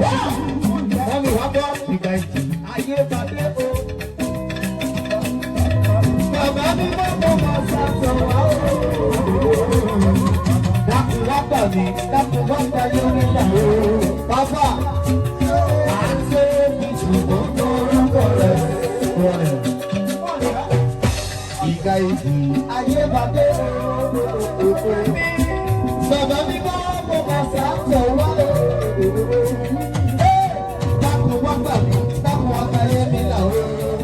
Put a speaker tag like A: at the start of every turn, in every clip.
A: Wọ́n wá bọ́ ìgbà ìjì. Ayé bàdé o. Bàbá mi mọ́ mọ́ mọ́ sàtọ̀ wá o. Dákun wá gbà mí, dákun wá gbà yọ nígbà o. Bàbá, à ń ṣe bí ṣùgbọ́n tó orúkọ rẹ̀ rẹ̀. Ìgbà ìjì ayé bàdé o. Bàbá mi mọ́ mọ́ mọ́ sàtọ̀ wá o. Dákun wá gbà mí, dákun wá gbà yẹ mi là o.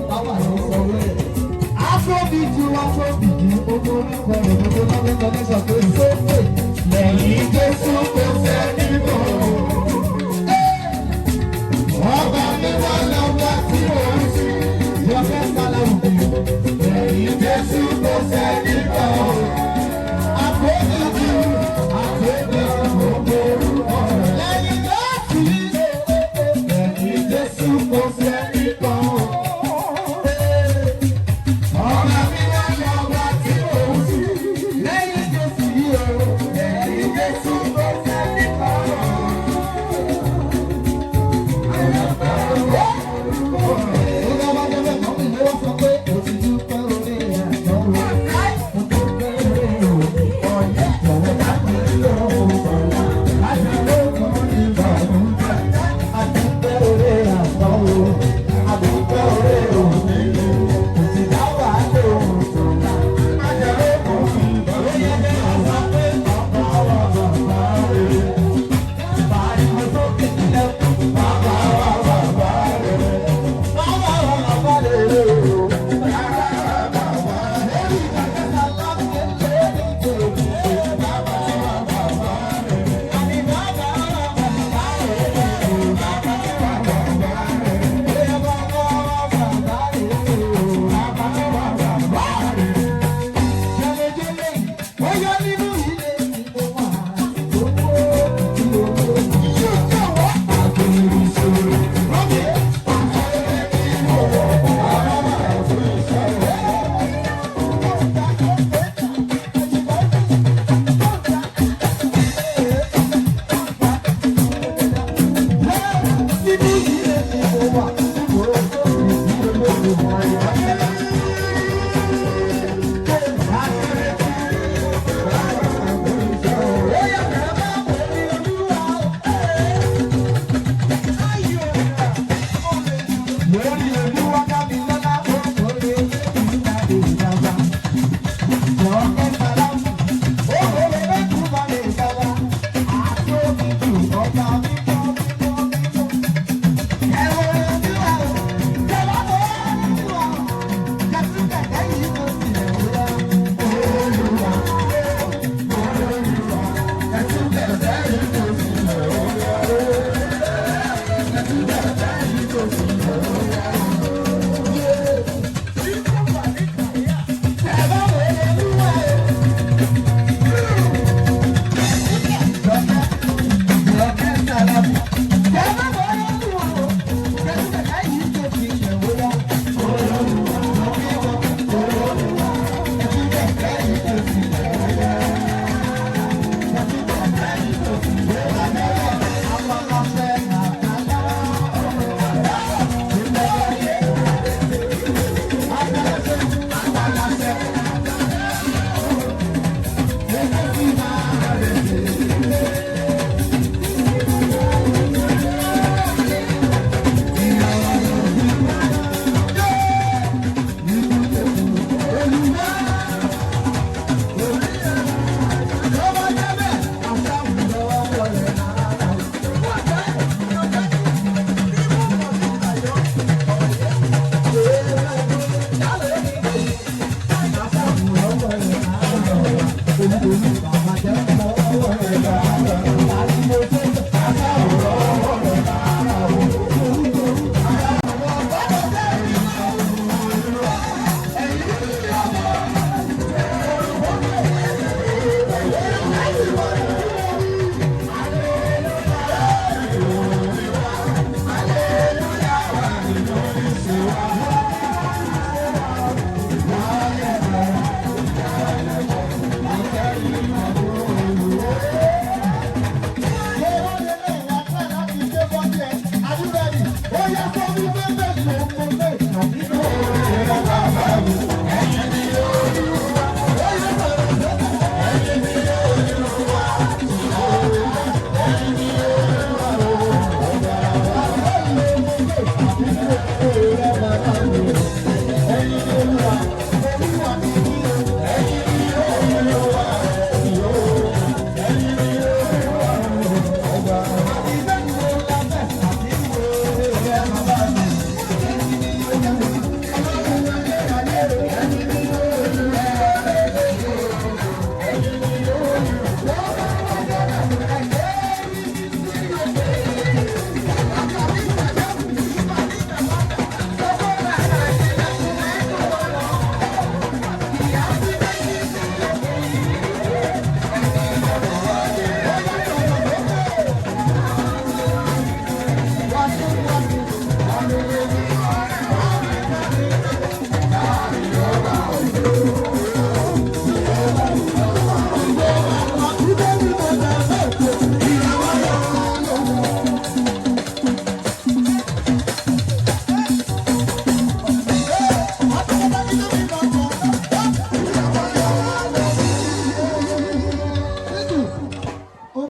A: Bàbá ló sọ wẹ́rẹ́. Afrobeat Afrobeat gbogbo orúkọ rẹ̀ gbogbo lọ́wọ́ lọ́wọ́ pé sókè. Lẹ́yìn Jésù kò sẹ́ni mọ́. Ọba mi wá lọ́wọ́ tí mò ń sìn. Yọ̀kẹ́ sálàmù. Lẹ́yìn Jésù kò sẹ́ni mọ́. Afrobeat Afrobeat gbogbo orúkọ rẹ̀. Lẹ́yìn Jésù, lẹ́yìn Jésù kò sẹ́ni mọ́. Ọba mi wá lọ́ba tí mò ń sìn. Lẹ́yìn Jésù yìí o, lẹ́yìn Jésù kò sẹ́ni kan. Ó bá débẹ̀ mọ́ mi ló sọ pé ó ti dúpẹ́ orí àná o. Mo dúpẹ́ orí òní. Jọ̀wọ́ dá mi lóhùn bọ̀lá. Láti lókun ní bàbá. A dúpẹ́ orí àná o. A dúpẹ́ orí òní. Kò sì dá wà lóhùn tọ̀la. Ó yẹ kí a sọ pé bàbá wa bàbá rere. Pariwo sókè nílẹ̀, bàbá wa bàbá rere. Bàbá wa bàbá rere o. Lórí ìgbàgbọ́sà láti lórí tòun. Bàbá wa bàbá rere. Àní bàbá wa bàbá rere o. Bàbá wa bàbá rere. Bóyá bàbá wa bàbá rere o. Bàbá wa bàbá rere. Jẹ́lẹ́jẹ́lẹ́, bóyá nínú ilé tí mo wà, owó tí owó yóò àgbèrè ìṣòro. Rọ́bì, àgbèrè tí mo wọ̀, bàbá máa fún iṣẹ́ rẹ̀. Nínú ilé tí mo wà, mo tó ìdílé lórí wọn. Lórí Olúwa dámilọ́lá, ó kórè lẹ́kùn ìdájọ́. Jọ̀ọ́kẹ́ sálámù, ó kórè lẹ́kùn balẹ̀ ìdájọ́. Àtòkìtù ọba mímọ́ mímọ́ mímọ́. Ẹ̀wọ̀n Olúwa o, jọ̀wọ́ Olúwa o, jẹ́sí kẹ̀kẹ́ yìí ló sì lè wúlọ́. Olúwa, Olúwa, jẹ́sí kẹ̀kẹ́ yìí ló sì lè wúlọ́. Jẹ́sí kẹ̀kẹ́ yìí